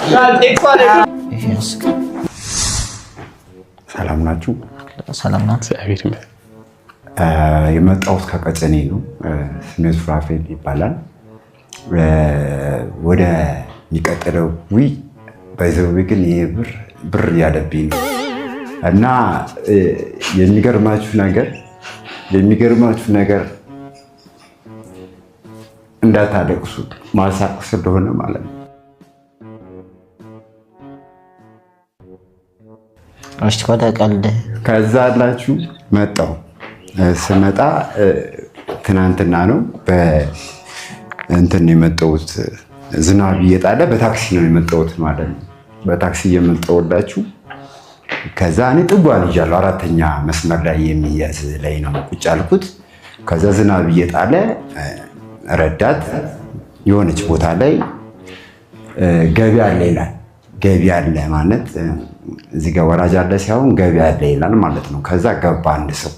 ይሄ ያስቃል። ሰላም ናችሁ? ሰላም ናት። እግዚአብሔር ይመስገን። የመጣሁት ከቀጨኔ ነው። ስሜ ሱራፌል ይባላል። ወደ የሚቀጥለው ዊ by the way ግን ይሄ ብር ብር እያለብኝ ነው እና የሚገርማችሁ ነገር እንዳታለቅሱ፣ ማሳቅ ስለሆነ ማለት ነው። እሺ፣ ወደ ቀልድ። ከዛ አላችሁ መጣው። ስመጣ ትናንትና ነው በእንትን የመጣሁት፣ ዝናብ እየጣለ በታክሲ ነው የመጣሁት ማለት ነው። በታክሲ እየመጣሁላችሁ ከዛ እኔ ጥጓን ይዣለሁ፣ አራተኛ መስመር ላይ የሚያዝ ላይ ነው ቁጭ ያልኩት። ከዛ ዝናብ እየጣለ ረዳት የሆነች ቦታ ላይ ገቢ አለ ይላል። ገቢ አለ ማለት እዚህ ጋር ወራጅ አለ ሳይሆን ገቢ አለ ይላል ማለት ነው። ከዛ ገባ አንድ ሰው።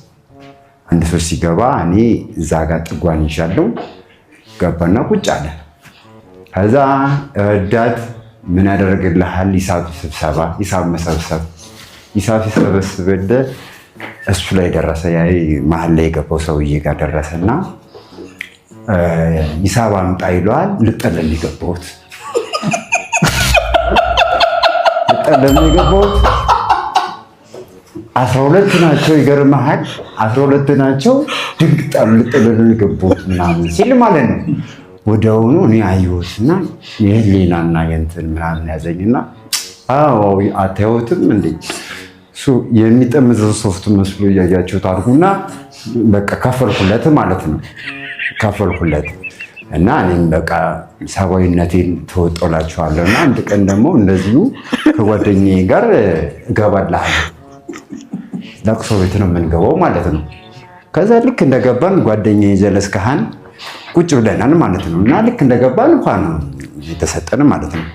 አንድ ሰው ሲገባ እኔ እዛ ጋር ጥጓን ይዣለሁ። ገባና ቁጭ አለ። ከዛ ረዳት ምን ያደርግልሃል? ሂሳብ ስብሰባ፣ ሂሳብ መሰብሰብ፣ ሂሳብ ሲሰበስብልህ እሱ ላይ ደረሰ። ያ መሀል ላይ የገባው ሰውዬ ጋር ደረሰና ሂሳብ አምጣ ይለዋል። ልጠለል የገባሁት፣ ልጠለል የገባሁት። 12 ናቸው። ይገርምሃል፣ 12 ናቸው። ድንግጥ አሉ። ልጠለል የገባሁት ምናምን ሲል ማለት ነው። ወዲያውኑ እኔ አየሁትና የህሊናና የእንትን ምናምን ያዘኝና አዎ አታዩትም እንዴ እሱ የሚጠመዘው ሶፍት መስሎ እያያችሁት አድርጉና በቃ ከፈልኩለት ማለት ነው። ከፈልኩለት እና እኔም በቃ ሰብአዊነቴን ተወጦላችኋለሁ። እና አንድ ቀን ደግሞ እንደዚሁ ከጓደኛዬ ጋር እገባልሃለሁ። ለቅሶ ቤት ነው የምንገባው ማለት ነው። ከዛ ልክ እንደገባን ጓደኛዬ ጀለስ ካህን ቁጭ ብለናል ማለት ነው። እና ልክ እንደገባን እንኳን ነው የተሰጠን ማለት ነው።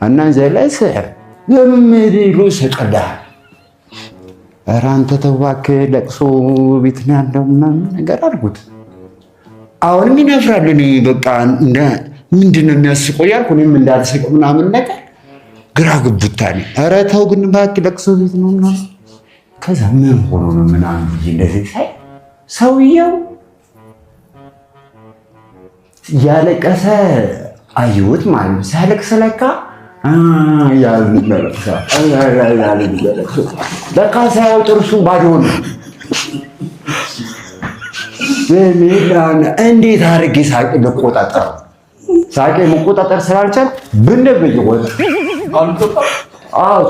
እና ጀለስ የሚሉ ስቅልሃል። ኧረ አንተ ተው እባክህ፣ ለቅሶ ቤት ነው ያለው ምናምን ነገር አልኩት። አሁንም ይነፍራል። እኔ በቃ ምንድን ነው የሚያስቀው እያልኩ እኔም እንዳልስቅ ምናምን ነገር ግራ ግብታኔ። ኧረ ተው ግን እባክህ፣ ለቅሶ ቤት ነው ምናምን። ከዛ ምን ሆኖ ነው ምናምን ብዬ እንደዚህ ሳይ ሰውየው ያለቀሰ አየሁት ማለት ነው። ሲያለቅስ ለካ ለካ ሳያው ጥርሱ ባዶ ነው። እንዴት አድርጌ ሳቄ ልቆጣጠር? ሳቄ መቆጣጠር ስላልቻል ብን ብዬ ወጣ። አዎ።